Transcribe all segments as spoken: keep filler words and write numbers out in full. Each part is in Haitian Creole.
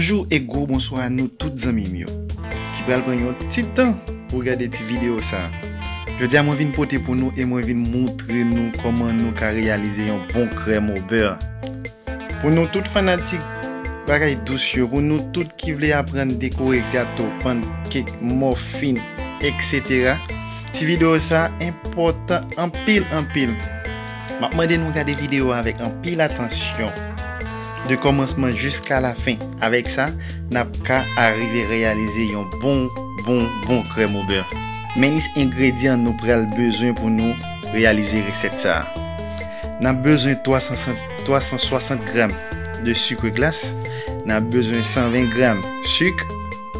Bonjou e gwo bonswa a nou tout zanmi m yo ki pral pran yon ti tan pou gade ti videyo sa a. Jodi a mwen vin pote pou nou e mwen vin moutre nou kòman nou ka reyalize yon bon krèm o bè. Pou nou tout fanatik bagay dous yo, pou nou tout ki vle aprann dekore gato, pannkèk, mòfin, et cetera, ti videyo sa a enpòtan anpil, anpil. M ap mande nou gade videyo a avèk anpil atansyon, de kòmansman jiska lafen. Avèk sa, n ap ka arive reyalize yon bon, bon, bon krèm o bè. Men lis engredyan nou pral bezwen pou nou reyalize resèt sa a. N ap bezwen twa san, twa san swasant gram de sik glas, n ap bezwen san ven gram sik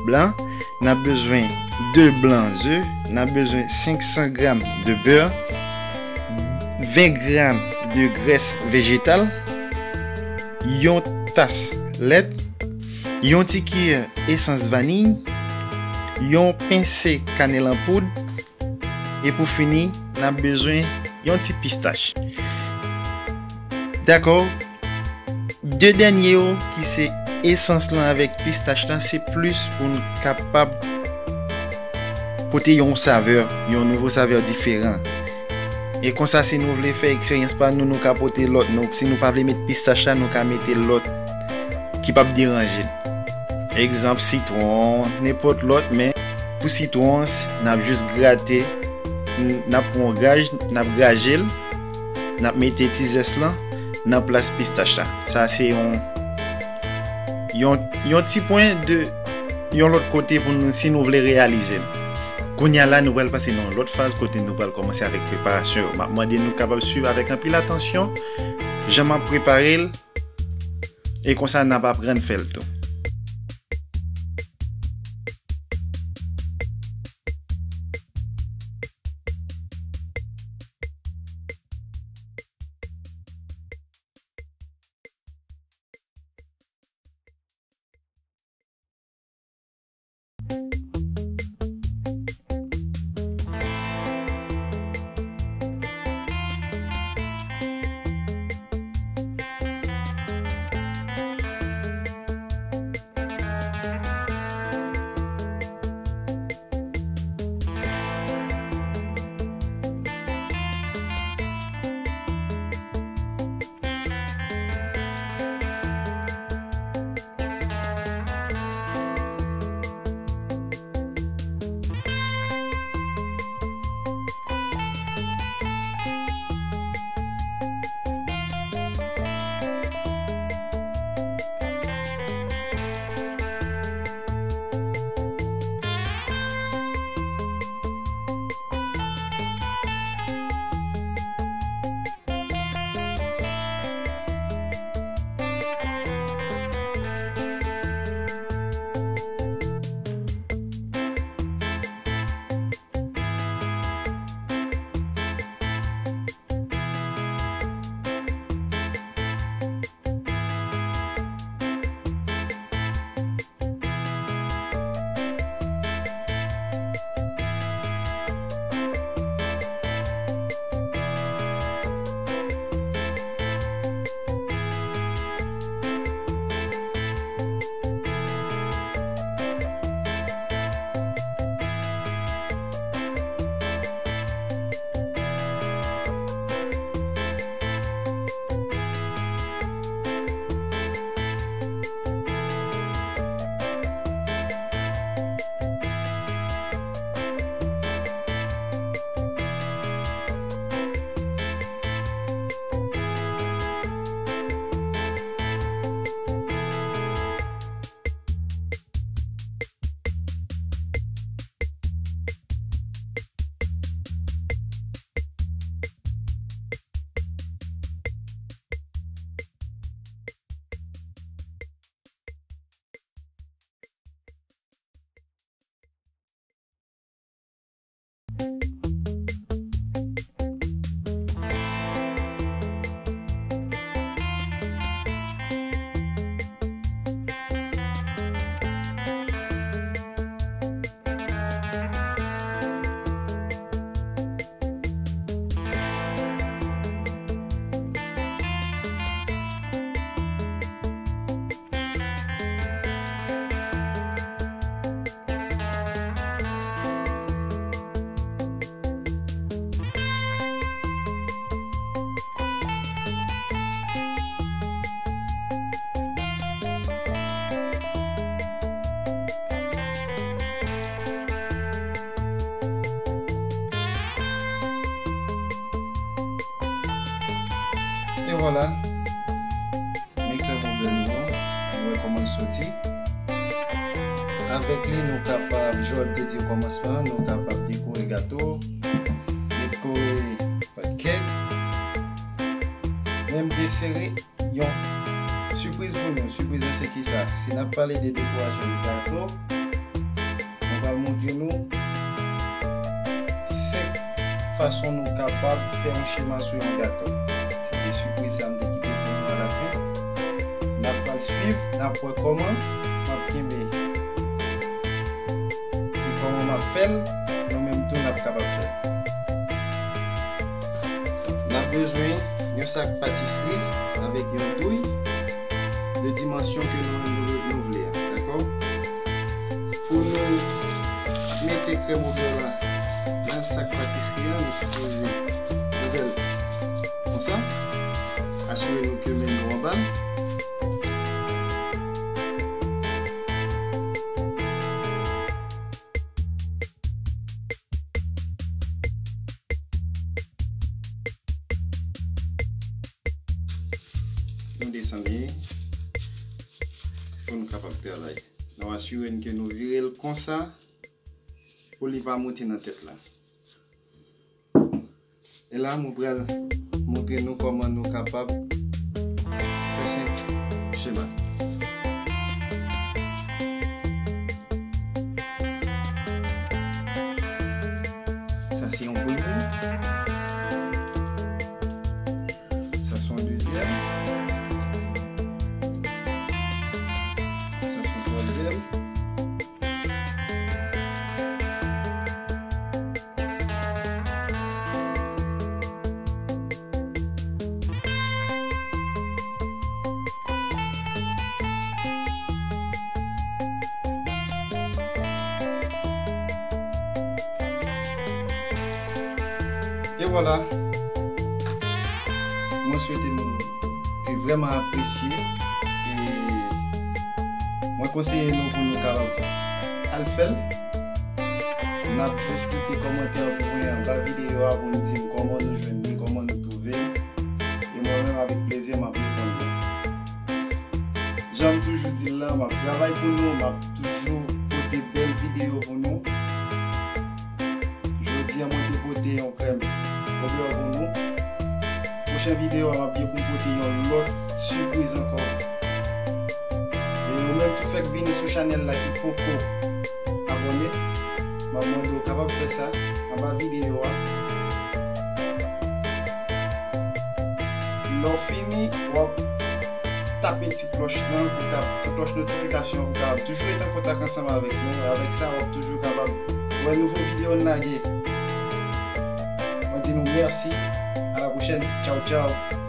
blan, n ap bezwen de blan ze, n ap bezwen senk san gram de bè, ven gram de grès vejetal, yon tas lèt, yon ti kiyè esans vaniy, yon pense kanèl an poud, e pou fini, n ap bezwen yon ti pistach. Dakò? De dènye yo, ki se esans lan avèk pistach lan, se plis pou n kapab pote yon savè, yon nouvo savè diferan. E konsa, si nou vle fè eksperyans pa nou, nou ka pote lòt. Nou, si nou pa vle met pistach la, nou ka mete lòt ki p ap deranje n. Egzanp, sitwon, nenpòt lòt, men pou sitwon, n ap jis grate, n ap pran yon graj, n ap graje l, n ap mete ti zès lan nan plas pistach la. Sa se yon, yon, yon ti pwen de yon lòt kote pou nou, si nou vle reyalize l. Kounye a la, nou pral pase nan yon lòt faz kote nou pral kòmanse avèk preparasyon yo. M ap mande nou kapab swiv avèk anpil atansyon jan m ap prepare l, e konsa n ap aprann fè l tou. E vwala, men krèm oubyen nou an, nou wè kòman l soti. Avèk li, nou kapab, jan m te di okòmansman, nou kapab dekore gato, dekore kèk, menm desere yon sipriz pou nou. Sipriz lan se kisa? Si n ap pale de dekorasyon de gato, mwen pral montre nou senk fason nou kapab fè yon chema sou yon gato. Se te sipriz sa m te kite pou nou alafen. N ap pral swiv, n ap wè kòman m ap kenbe e kòman m ap fè l, nou menm tou n ap kapab fè l. N ap bezwen yon sak patisri avèk yon douy de dimansyon ke nou menm nou, nou vle a, dakò? Pou nou mete krèm ouvè la nan sak patisri a, nou sipoze ouvè l konsa. Asire nou ke men nou anba l. Nou desann li pou nou kapab travay. Nou asire n ke nou vire l konsa pou li pa moute nan tèt la. E la, mwen pral montre nou kòman nou kapab fè senk chema. Sa se yon premye. Sa se yon dezyèm. Sa se yon twazyèm. E vwala. Mwen swete nou te vrèman apresye. E mwen konseye nou pou nou kapab al fè l. N ap jis kite kòmantè pou mwen anba videyo a pou nou di m kòman nou jwenn li, kòman nou twouve l. E mwen menm, avèk plezi, m ap reponn nou. Jan m toujou di l la, m ap travay pou nou, m ap toujou pote bèl videyo pou nou. Jodi a, mwen te pote yon krèm oubyen pou nou. Pwochen videyo a, m ap gen pou m pote yon lòt sipriz ankò. E ou menm ki fèk vini sou chanèl la, ki poko abòne, m ap mande w kapab fè sa anba videyo a. Lè w fini, w ap tape ti klòch lan pou ka, ti klòch notifikasyon pou ka toujou ret an kontak ansanm avèk nou. Avèk sa, w ap toujou kapab wè nouvo videyo n lage. Mwen di nou mèsi. A la pwochèn. Tchaw, tchaw.